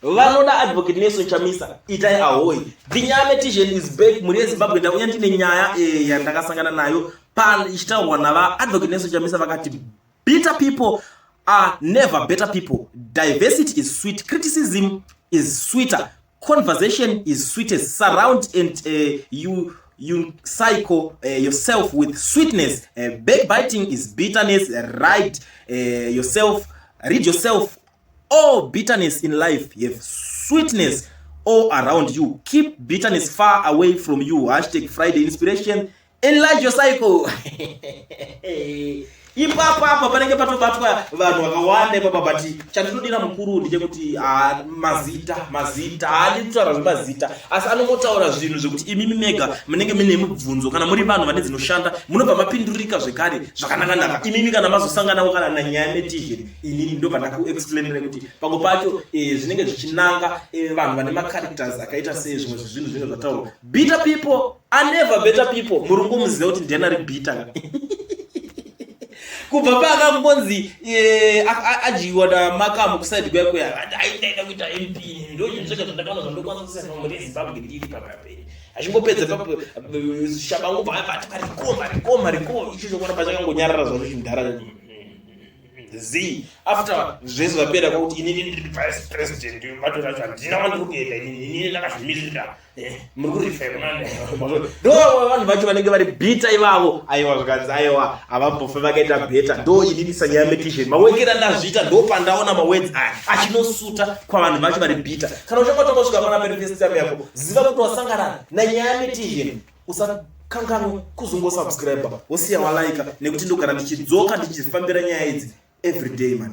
Vanoda Advocate Nelson Chamisa, itai ahoy. The Nyame Tision is back. Mhuri yeZimbabwe, ndauya ndine nyaya yandakasangana nayo pa ichitaurwa nava Advocate Nelson Chamisa. Vakati bitter people are never better people. Diversity is sweet. Criticism is sweeter. Conversation is sweetest. Surround and you cycle yourself with sweetness. Backbiting is bitterness. Write yourself, rid yourself all bitterness in life. Have sweetness all around you. Keep bitterness far away from you. #FridayInspiration. Enlarge your cycle. Ipapa apa panenge patobatwa vanhu vakawanda ipapa, but chandinodira mukuru ndechekuti mazita mazita haadi kutaura zvemazita, asi anongotaura zvinhu zvekuti imimi mega munenge mune mubvunzo. Kana muri vanhu vane dzinoshanda, munobva mapindurika zvekare zvakanakanaka. Imimi kana mazosanganawo kana nanyaya netizheni, inini ndobva ndakuexplainira kuti pamwe pacho zvinenge zvichinanga vanhu vane macharacters akaita sei. Zvimwe zvezvinhu zvinenge zvataurwa: bitter people are never better people. Muri kungomuziva kuti ndiani ari bitter kubva paakangonzi adyiwa namakamu kuside kuya kuya, aitaida kuita MP. Ndo chinhu chega zvandakaona zvandokwanisa kusesa muri Zimbabwe. Ndiri papaperi achingopedza papo, Shabangu bva ati rikoma rikoma riko icho chokona pachakangonyarara zvacho chimudhara z after zvese zvapera, kwakuti inini ndiri vice president bato racho, handina kwandiri kuenda inini, inini ndakazvimirira. Muri kurifema, ndo vanhu vacho vanenge vari bitter ivavo. Aiwa, zvikanzi aiwa, havambofe vakaita better. Ndo inini sanyaya metisheni mawekera ndazviita, ndo pandaona mawords aya achinosuta kwavanhu vacho vari bitter. Kana uchanga tongosvika pana peri first time yako, ziva kuti wasangana nanyaya metisheni. Usakanganwe kuzongosubscribe, wosiya walaika, nekuti ndogara ndichidzoka ndichifambira nyaya idzi everyday, man.